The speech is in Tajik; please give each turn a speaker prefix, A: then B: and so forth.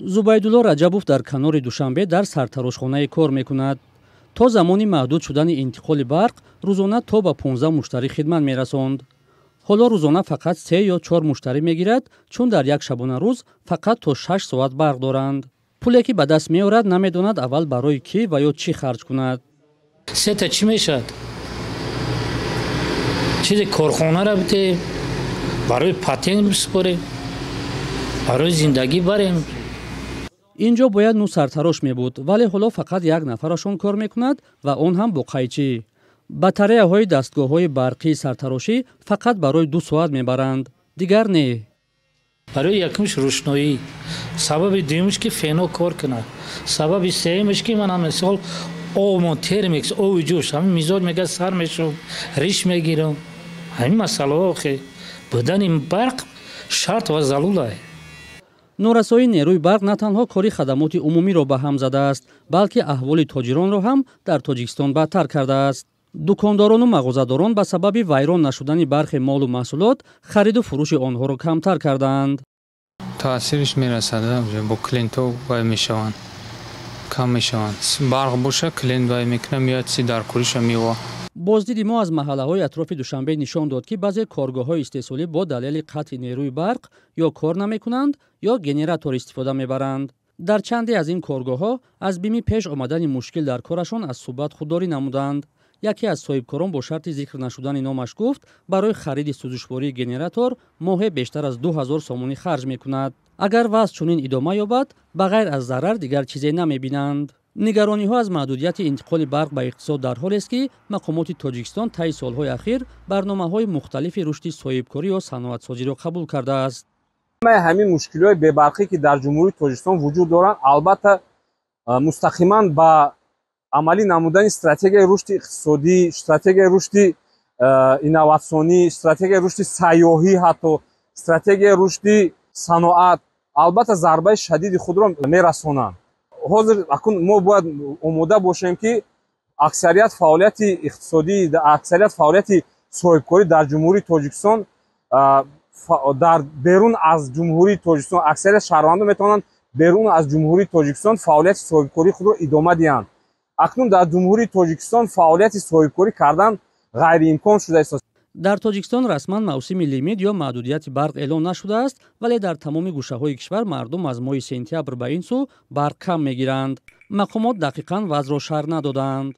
A: Зубайдулло Раҷабов дар канори Душанбе дар сартарошхонае кор мекунад. То замони маҳдуд шудани интиқоли барқ рӯзона то ба 15 муштарӣ хидмат мерасонд. Ҳоло рӯзона фақат се ё чор муштарӣ мегирад, чун дар як шабонарӯз фақат то 6 соат барқ доранд. Пуле, ки ба даст меорад, намедонад, аввал барои кӣ ва ё чӣ харҷ кунад.
B: Сета чӣ мешавад? Чизе корхонаро бите, барои патент бисупорем, барои зиндагӣ барем.
A: Ин ҷо бояд нӯ сартарош мебуд, вале ҳоло фақат як нафарашон кор мекунад ва он ҳам бо қайчӣ. Батареяҳои дастгоҳҳои барқии сартарошӣ фақат барои 2 соат мебаранд, дигар не.
B: Барои якумш рӯшноӣ, сабаби дуюмш, ки фено кор кунад, сабаби сеюмш, ки ман мисол обмон термикс, оби ҷӯш, ҳамин мизоҷ мега, сар мешум, риш мегирам. Ҳамин масъалаҳо охе будани барқ шарт ва залулай.
A: Норасоии нерӯи барқ на танҳо кори хадамоти умумиро ба ҳам задааст, балки аҳволи тоҷиронро ҳам дар Тоҷикистон бадтар кардааст. Дукондорону мағозадорон ба сабаби вайрон нашудани бархе молу маҳсулот хариду фурӯши онҳоро камтар кардаанд.
C: Таъсириш мерасад, бо клиентҳо вай мешаванд, кам мешаванд. Барқ боша, клиент вай мекунад, меояд, си дар куриша мева.
A: Боздиди мо аз маҳаллаҳои атрофи Душанбе нишон дод, ки баъзе коргоҳҳои истеҳсолӣ бо далели қатъи нерӯи барқ ё кор намекунанд, ё генератор истифода мебаранд. Дар чанде аз ин коргоҳҳо аз бими пеш омадани мушкил дар корашон аз суҳбат худдорӣ намуданд. Яке аз соҳибкорон бо шарти зикр нашудани номаш гуфт, барои хариди сӯзишвории генератор моҳе бештар аз 2000 сомонӣ харҷ мекунад. Агар вазъ чунин идома ёбад, ба ғайр аз зарар дигар чизе намебинанд. Нигарониҳо аз маҳдудияти интиқоли барқ ба иқтисод дар ҳолест, ки мақомоти Тоҷикистон таи солҳои ахир барномаҳои мухталифи рушди соҳибкорӣ ё саноатсозиро қабул кардааст.
D: Ҳамин мушкилиҳои бебарқӣ, ки дар Ҷумҳурии Тоҷикистон вуҷуд доранд, албатта, мустақиман ба амалӣ намудани стратегияи рушди иқтисодӣ, стратегияи рушди инноватсионӣ, стратегияи рушди сайёҳӣ, ҳатто стратегияи рушди саноат, албатта, зарбаи шадиди худро мерасонанд. Ҳозир акнун мо бояд омода бошем, ки аксарият фаъолияти иқтисодӣ, аксарият фаъолияти соҳибкорӣ дар Ҷумҳурии Тоҷикистон, дар берун аз Ҷумҳурии Тоҷикистон, аксарияти шаҳрвандон метавонанд берун аз Ҷумҳурии Тоҷикистон фаъолияти соҳибкории худро идома диҳанд. Акнун дар Ҷумҳурии Тоҷикистон фаъолияти соҳибкорӣ кардан ғайриимкон шуда истост.
A: Дар Тоҷикистон расман мавсими лимит ё маҳдудияти барқ эълон нашудааст, вале дар тамоми гӯшаҳои кишвар мардум аз моҳи сентябр ба ин сӯ барқ кам мегиранд. Мақомот дақиқан вазъро шарҳ надодаанд.